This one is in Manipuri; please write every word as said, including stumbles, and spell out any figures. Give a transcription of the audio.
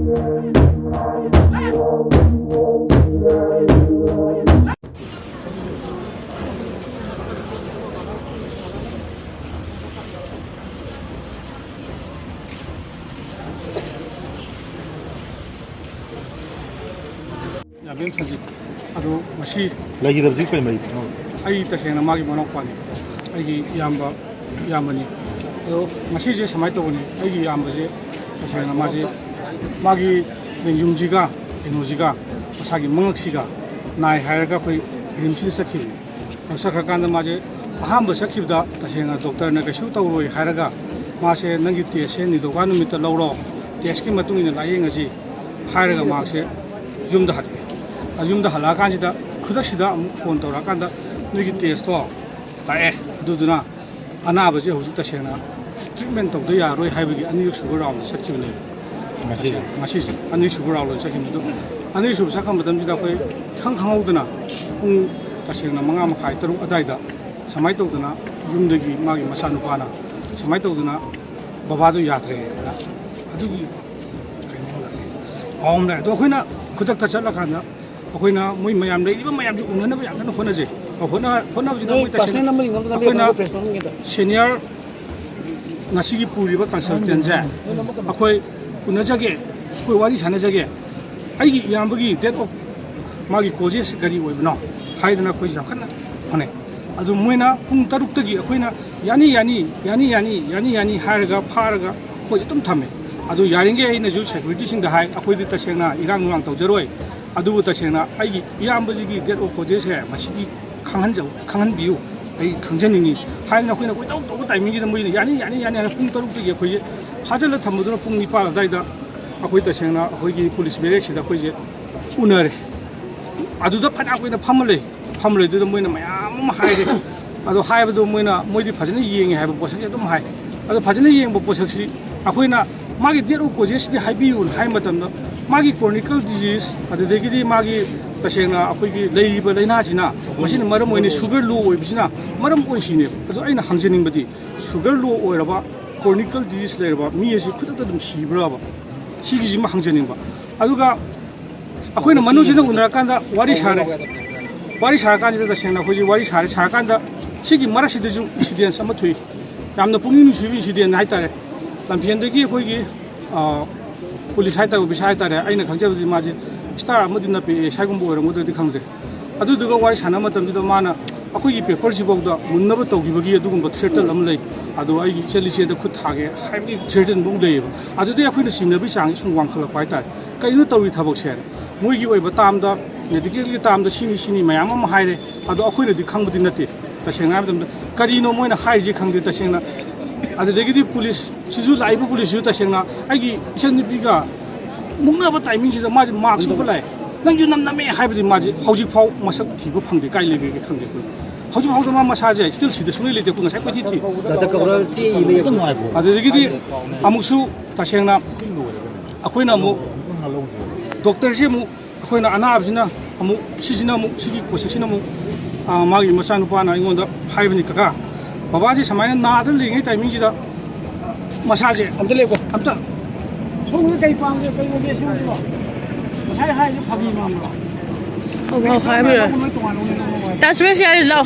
ꯌꯥꯕꯦꯝ ꯁꯟꯖꯤꯠ꯫ ꯑꯗꯣ ꯉꯁꯤ ꯂꯩꯈꯤꯗꯕꯁꯤ ꯀꯩ ꯃꯔꯤꯅꯣ? ꯑꯩ ꯇꯁꯦꯡꯅ ꯃꯥꯒꯤ ꯃꯅꯥꯎꯄꯥꯅꯤ, ꯑꯩꯒꯤ ꯏꯌꯥꯝꯕ, ꯏꯌꯥꯝꯕꯅꯤ꯫ ꯑꯗꯣ ꯉꯁꯤꯁꯦ ꯁꯨꯃꯥꯏꯅ ꯇꯧꯕꯅꯤ, ꯑꯩꯒꯤ ꯏꯌꯥꯝꯕꯁꯦ ꯇꯁꯦꯡꯅ ꯃꯥꯁꯦ ꯃꯥꯒꯤ ꯂꯦꯡꯖꯨꯝꯁꯤꯒ ꯀꯩꯅꯣꯁꯤꯒ ꯃꯁꯥꯒꯤ ꯃꯉꯛꯁꯤꯒ ꯅꯥꯏ ꯍꯥꯏꯔꯒ ꯑꯩꯈꯣꯏ ꯔꯤꯝꯁꯇ ꯆꯠꯈꯤꯕꯅꯤ꯫ ꯑꯗꯨ ꯆꯠꯈ꯭ꯔꯀꯥꯟꯗ ꯃꯥꯁꯦ ꯑꯍꯥꯟꯕ ꯆꯠꯈꯤꯕꯗ ꯇꯁꯦꯡꯅ ꯗꯣꯛꯇꯔꯅ ꯀꯩꯁꯨ ꯇꯧꯔꯣꯏ ꯍꯥꯏꯔꯒ ꯃꯥꯁꯦ "ꯅꯪꯒꯤ ꯇꯦꯁꯁꯦ ꯅꯤꯡꯊꯧꯀꯥ ꯅꯨꯃꯤꯠꯇ ꯂꯧꯔꯣ, ꯇꯦꯁꯀꯤ ꯃꯇꯨꯡ ꯏꯟꯅ ꯂꯥꯏꯌꯦꯡꯉꯁꯤ" ꯍꯥꯏꯔꯒ ꯃꯍꯥꯛꯁꯦ ꯌꯨꯝꯗ ꯍꯜꯂꯛꯑꯦ꯫ ꯑꯗꯨ ꯌꯨꯝꯗ ꯍꯜꯂꯛꯑꯀꯥꯟꯁꯤꯗ ꯈꯨꯗꯛꯁꯤꯗ ꯑꯃꯨꯛ ꯐꯣꯟ ꯇꯧꯔꯛꯑꯀꯥꯟꯗ "ꯅꯣꯏꯒꯤ ꯇꯦꯁꯇꯣ ꯂꯥꯛꯑꯦ, ꯑꯗꯨꯗꯨꯅ ꯑꯅꯥꯕꯁꯦ ꯍꯧꯖꯤꯛ ꯇꯁꯦꯡꯅ ꯇ꯭ꯔꯤꯠꯃꯦꯟ ꯇꯧꯗ ꯌꯥꯔꯣꯏ" ꯍꯥꯏꯕꯒꯤ ꯑꯅꯤꯔꯛ ꯁꯨꯕ ꯔꯥꯎꯟꯗ ꯆꯠꯈꯤꯕꯅꯦꯕ꯫ ꯉꯁꯤꯁꯦ? ꯉꯁꯤꯁꯦ ꯑꯅꯤꯁꯨꯕ ꯔꯥꯎꯟꯗ ꯆꯠꯈꯤꯕꯅꯤ꯫ ꯑꯗꯣ ꯑꯅꯤꯁꯨꯕ ꯆꯠꯈ꯭ꯔ ꯃꯇꯝꯁꯤꯗ ꯑꯩꯈꯣꯏ ꯏꯈꯪ ꯈꯪꯍꯧꯗꯅ ꯄꯨꯡ ꯇꯁꯦꯡꯅ ꯃꯉꯥ ꯃꯈꯥꯏ, ꯇꯔꯨꯛ ꯑꯗꯥꯏꯗ ꯁꯨꯃꯥꯏꯅ ꯇꯧꯗꯅ ꯌꯨꯝꯗꯒꯤ ꯃꯥꯒꯤ ꯃꯆꯥꯅꯨꯄꯥꯅ ꯁꯨꯃꯥꯏꯅ ꯇꯧꯗꯅ "ꯕꯕꯥꯗꯣ ꯌꯥꯗ꯭ꯔꯦꯅ" ꯑꯗꯨꯒꯤ ꯀꯩꯅꯣ ꯄꯥꯎ ꯑꯃ ꯂꯥꯛꯑꯦ꯫ ꯑꯗꯣ ꯑꯩꯈꯣꯏꯅ ꯈꯨꯗꯛꯇ ꯆꯠꯂꯀꯥꯟꯗ ꯑꯩꯈꯣꯏꯅ ꯃꯣꯏ ꯃꯌꯥꯝ ꯂꯩꯔꯤꯕ ꯃꯌꯥꯝꯁꯦ ꯎꯅꯅꯕ ꯌꯥꯝ ꯀꯟꯅ ꯍꯣꯠꯅꯖꯩ꯫ ꯍꯣꯠꯅ-, ꯍꯣꯠꯅꯕꯁꯤꯗ ꯅꯣꯏ ꯃꯣꯏ ꯇꯁꯦꯡꯅ personal number ꯂꯤꯡꯉꯝꯗꯅ ꯑꯩꯈꯣꯏꯅ ꯂꯩꯕ꯭ꯔꯣ? Press number ꯂꯤꯡꯒꯦ ꯇꯧ꯫ Senior ꯉꯁꯤꯒꯤ ꯄꯨꯔꯤꯕ consultant ꯁꯦ ꯑꯩꯈꯣꯏ ꯎꯅꯖꯒꯦ, ꯑꯩꯈꯣꯏ ꯋꯥꯔꯤ ꯁꯥꯟꯅꯖꯒꯦ, ꯑꯩꯒꯤ ꯏꯌꯥꯝꯕꯒꯤ date of ꯃꯥꯒꯤ causes ꯀꯔꯤ ꯑꯣꯏꯕꯅꯣ ꯍꯥꯏꯗꯅ ꯑꯩꯈꯣꯏꯁꯦ ꯌꯥꯝ ꯀꯟꯅ ꯍꯣꯠꯅꯩ꯫ ꯑꯗꯨ ꯃꯣꯏꯅ ꯄꯨꯡ ꯇꯔꯨꯛꯇꯒꯤ ꯑꯩꯈꯣꯏꯅ "ꯌꯥꯅꯤ, ꯌꯥꯅꯤ, ꯌꯥꯅꯤ, ꯌꯥꯅꯤ, ꯌꯥꯅꯤ, ꯌꯥꯅꯤ" ꯍꯥꯏꯔꯒ ꯐꯥꯔꯒ ꯑꯩꯈꯣꯏ ꯑꯗꯨꯝ ꯊꯝꯃꯦ꯫ ꯑꯗꯨ ꯌꯥꯔꯤꯈꯩ ꯑꯩꯅꯁꯨ security ꯁꯤꯡꯗ ꯍꯥꯏ, "ꯑꯩꯈꯣꯏꯗꯤ ꯇꯁꯦꯡꯅ ꯏꯔꯥꯡ ꯅꯨꯔꯥꯡ ꯇꯧꯖꯔꯣꯏ, ꯑꯗꯨꯕꯨ ꯇꯁꯦꯡꯅ ꯑꯩꯒꯤ ꯏꯌꯥꯝꯕꯁꯤꯒꯤ date of causes ꯁꯦ ꯃꯁꯤꯗꯤ ꯈꯪꯍꯟꯖꯧ, ꯈꯪꯍꯟꯕꯤꯌꯨ, ꯑꯩ ꯈꯪꯖꯅꯤꯡꯉꯤ" ꯍꯥꯏꯗꯅ ꯑꯩꯈꯣꯏꯅ ꯀꯣꯏꯇꯧ ꯇꯧꯕ timing ꯁꯤꯗ ꯃꯣꯏꯅ "ꯌꯥꯅꯤ, ꯌꯥꯅꯤ, ꯌꯥꯅꯤ" ꯍꯥꯏꯅ ꯄꯨꯡ ꯇꯔꯨꯛꯇꯒꯤ ꯑꯩꯈꯣꯏꯁꯦ ꯐꯥꯖꯤꯜꯂ ꯊꯝꯕꯗꯨꯅ ꯄꯨꯡ ꯅꯤꯄꯥꯟ ꯑꯗꯨꯋꯥꯏꯗ ꯑꯩꯈꯣꯏ ꯇꯁꯦꯡꯅ ꯑꯩꯈꯣꯏꯒꯤ police barrack ꯁꯤꯗ ꯑꯩꯈꯣꯏꯁꯦ ꯎꯅꯔꯦ꯫ ꯑꯗꯨꯗ ꯐꯅꯌꯥꯝ ꯀꯨꯏꯅ ꯐꯝꯃ ꯂꯩ꯫ ꯐꯝꯂꯣꯏꯗꯨꯗ ꯃꯣꯏꯅ ꯃꯌꯥꯝ ꯑꯃ ꯍꯥꯏꯔꯦ꯫ ꯑꯗꯣ ꯍꯥꯏꯕꯗꯣ ꯃꯣꯏꯅ, ꯃꯣꯏꯗꯤ ꯐꯖꯅ ꯌꯦꯡꯉꯦ ꯍꯥꯏꯕ ꯄꯣꯠꯁꯛꯁꯦ ꯑꯗꯨꯝ ꯍꯥꯏ꯫ ꯑꯗꯣ ꯐꯖꯅ ꯌꯦꯡꯕ ꯄꯣꯠꯁꯛꯁꯤ ꯑꯩꯈꯣꯏꯅ ꯃꯥꯒꯤ date of causes ꯁꯤꯗꯤ ꯍꯥꯏꯕꯤꯌꯨꯅ ꯍꯥꯏꯕ ꯃꯇꯝꯗ, ꯃꯥꯒꯤ chronical disease, ꯑꯗꯨꯗꯒꯤꯗꯤ ꯃꯥꯒꯤ ꯇꯁꯦꯡꯅ ꯑꯩꯈꯣꯏꯒꯤ ꯂꯩꯔꯤꯕ ꯂꯥꯏꯅꯥꯁꯤꯅ, ꯃꯁꯤꯅ ꯃꯔꯝ ꯑꯣꯏꯅ sugar low ꯑꯣꯏꯕꯁꯤꯅ ꯃꯔꯝ ꯑꯣꯏꯁꯤꯅꯦꯕ꯫ ꯑꯗꯣ ꯑꯩꯅ ꯍꯪꯖꯅꯤꯡꯕꯗꯤ, sugar low ꯑꯣꯏꯔꯕ, chronical disease ꯂꯩꯔꯕ ꯃꯤ ꯑꯁꯤ ꯈꯨꯗꯛꯇ ꯑꯗꯨꯝ ꯁꯤꯕ꯭ꯔꯕ? ꯁꯤꯒꯤꯁꯤꯃ ꯍꯪꯖꯅꯤꯡꯕ꯫ ꯑꯗꯨꯒ ꯑꯩꯈꯣꯏꯅ ꯃꯅꯨꯡꯁꯤꯗ ꯎꯅꯔꯀꯥꯟꯗ ꯋꯥꯔꯤ ꯁꯥꯔꯦ꯫ ꯋꯥꯔꯤ ꯁꯥꯔꯀꯥꯟꯁꯤꯗ ꯇꯁꯦꯡꯅ ꯑꯩꯈꯣꯏꯁꯤ ꯋꯥꯔꯤ ꯁꯥꯔꯦ꯫ ꯁꯥꯔꯀꯥꯟꯗ ꯁꯤꯒꯤ ꯃꯔꯛꯁꯤꯗꯁꯨ ꯏꯟꯁꯤꯗꯦꯟꯁ ꯑꯃ ꯊꯣꯛꯏ꯫ ꯌꯥꯝꯅ ꯄꯨꯛꯅꯤꯡ ꯅꯨꯡꯁꯤꯕ ꯏꯟꯁꯤꯗꯦꯟ ꯍꯥꯏꯇꯥꯔꯦ꯫ ꯂꯝꯐꯦꯟꯗꯒꯤ ꯑꯩꯈꯣꯏꯒꯤ, ꯑ, ꯄꯨꯂꯤꯁ ꯍꯥꯏꯇꯥꯔꯦ, ꯑꯣꯐꯤꯁꯥꯔ ꯍꯥꯏꯇꯥꯔꯦ, ꯑꯩꯅ ꯈꯪꯖꯕꯗꯤ ꯃꯥꯁꯦ ꯁ꯭ꯇꯥꯔ ꯑꯃꯗꯤ ꯅꯞꯄꯦ, ꯑꯦ, ꯁꯥꯏꯒꯨꯝꯕ ꯑꯣꯏꯔꯝꯒꯗ꯭ꯔꯗꯤ ꯈꯪꯗ꯭ꯔꯦ꯫ ꯑꯗꯨꯗꯨꯒ ꯋꯥꯔꯤ ꯁꯥꯟꯅꯕ ꯃꯇꯝꯁꯤꯗ ꯃꯥꯅ ꯑꯩꯈꯣꯏꯒꯤ ꯄꯦꯄꯔꯁꯤꯐꯥꯎꯗ ꯃꯨꯟꯅꯕ ꯇꯧꯈꯤꯕꯒꯤ ꯑꯗꯨꯒꯨꯝꯕ ꯊ꯭ꯔꯦꯠꯇꯟ ꯑꯃ ꯂꯩ꯫ ꯑꯗꯣ ꯑꯩꯒꯤ ꯏꯆꯜ ꯏꯆꯦꯗ ꯈꯨꯠ ꯊꯥꯒꯦ ꯍꯥꯏꯕꯒꯤ ꯊ꯭ꯔꯦꯠꯇꯟ ꯐꯥꯎ ꯂꯩꯌꯦꯕ꯫ ꯑꯗꯨꯗꯤ ꯑꯩꯈꯣꯏꯅ ꯆꯤꯡꯅꯕꯒꯤ ꯆꯥꯡꯁꯦ ꯁꯨꯝ ꯋꯥꯡꯈꯠꯂꯛꯄ ꯍꯥꯏꯇꯥꯔꯦ꯫ ꯀꯩꯅꯣ ꯇꯧꯔꯤ ꯊꯕꯛꯁꯦ ꯍꯥꯏꯅ꯫ ꯃꯣꯏꯒꯤ ꯑꯣꯏꯕ ꯇꯥꯝꯗ, ꯃꯦꯗꯤꯀꯦꯜꯒꯤ ꯇꯥꯝꯗ ꯁꯤꯅꯤ ꯁꯤꯅꯤ ꯃꯌꯥꯝ ꯑꯃ ꯍꯥꯏꯔꯦ꯫ ꯑꯗꯣ ꯑꯩꯈꯣꯏꯅꯗꯤ ꯈꯪꯕꯗꯤ ꯅꯠꯇꯦ꯫ ꯇꯁꯦꯡꯅ ꯍꯥꯏꯕ ꯃꯇꯝꯗ ꯀꯔꯤꯅꯣ ꯃꯣꯏꯅ ꯍꯥꯏꯔꯤꯁꯦ ꯈꯪꯗꯦ ꯇꯁꯦꯡꯅ꯫ ꯑꯗꯨꯗꯒꯤꯗꯤ ꯄꯨꯂꯤꯁꯁꯤꯁꯨ, ꯂꯥꯛꯏꯕ ꯄꯨꯂꯤꯁꯁꯤꯁꯨ ꯇꯁꯦꯡꯅ ꯑꯩꯒꯤ ꯏꯆꯟꯅꯨꯄꯤꯒ ꯃꯨꯛꯅꯕ ꯇꯥꯏꯃꯤꯡꯁꯤꯗ ꯃꯥꯁꯦ ꯃꯥꯛꯁ ꯎꯞꯄ ꯂꯥꯛꯑꯦ꯫ "ꯅꯪꯁꯨ ꯅꯝ ꯅꯝꯃꯦ" ꯍꯥꯏꯕꯗꯤ ꯃꯥꯁꯦ ꯍꯧꯖꯤꯛꯐꯥꯎ ꯃꯁꯛ ꯊꯤꯕ ꯐꯪꯗꯦ꯫ ꯀꯥꯏ ꯂꯩꯒꯦ ꯈꯪꯗꯦ ꯑꯩꯈꯣꯏ꯫ ꯍꯧꯖꯤꯛꯐꯥꯎꯗ ꯃꯥ ꯃꯁꯥꯁꯦ ꯁ꯭ꯇꯤꯜ ꯁꯤꯗ ꯁꯨꯡꯂꯩ ꯂꯩꯇꯦ꯫ ꯑꯩꯈꯣꯏ ꯉꯁꯥꯏ ꯀꯣꯏꯊꯤ ꯊꯤ꯫ ꯗꯥꯛꯇꯔ ꯀꯧꯔ ꯆꯦ ꯏꯕ ꯌꯥꯝ ꯅꯨꯡꯉꯥꯏꯕ꯭ꯔꯣ? ꯑꯗꯨꯗꯒꯤꯗꯤ ꯑꯃꯨꯛꯁꯨ ꯇꯁꯦꯡꯅ ꯑꯩꯈꯣꯏꯅ ꯑꯃꯨꯛ ꯗꯣꯛꯇꯔꯁꯤ ꯑꯃꯨꯛ ꯑꯩꯈꯣꯏꯅ ꯑꯅꯥꯕꯁꯤꯅ ꯑꯃꯨꯛ, ꯁꯤꯁꯤꯅ ꯑꯃꯨꯛ, ꯁꯤꯒꯤ ꯄꯣꯠꯁꯛꯁꯤꯅ ꯑꯃꯨꯛ, ꯑꯥ, ꯃꯥꯒꯤ ꯃꯆꯥꯅꯨꯄꯥꯅ ꯑꯩꯉꯣꯟꯗ ꯍꯥꯏꯕꯅꯤ, "ꯀꯀꯥ, ꯕꯕꯥꯁꯤ ꯁꯨꯃꯥꯏꯅ ꯅꯥꯗꯅ ꯂꯩꯔꯤꯉꯩ ꯇꯥꯏꯃꯤꯡꯁꯤꯗ ꯃꯁꯥꯁꯦ ꯑꯝꯇ ꯂꯦꯞꯄꯣ, ꯑꯝꯇ ꯁꯣꯝꯗ ꯀꯩ ꯄꯥꯝꯒꯦ, ꯀꯩ ꯑꯣꯏꯒꯦ ꯁꯤꯡꯕꯤꯔꯣ?" ꯉꯁꯥꯏ ꯍꯥꯏꯔꯤꯁꯦ ꯐꯥꯒꯤ ꯃꯥꯟꯕ꯭ꯔꯣ? ꯍꯣꯏ, ꯍꯣꯏ, ꯍꯥꯏꯕꯤꯔꯣ꯫ ꯇꯥ ꯁꯨꯔꯦꯁ, ꯌꯥꯔꯦ, ꯂꯥꯎ꯫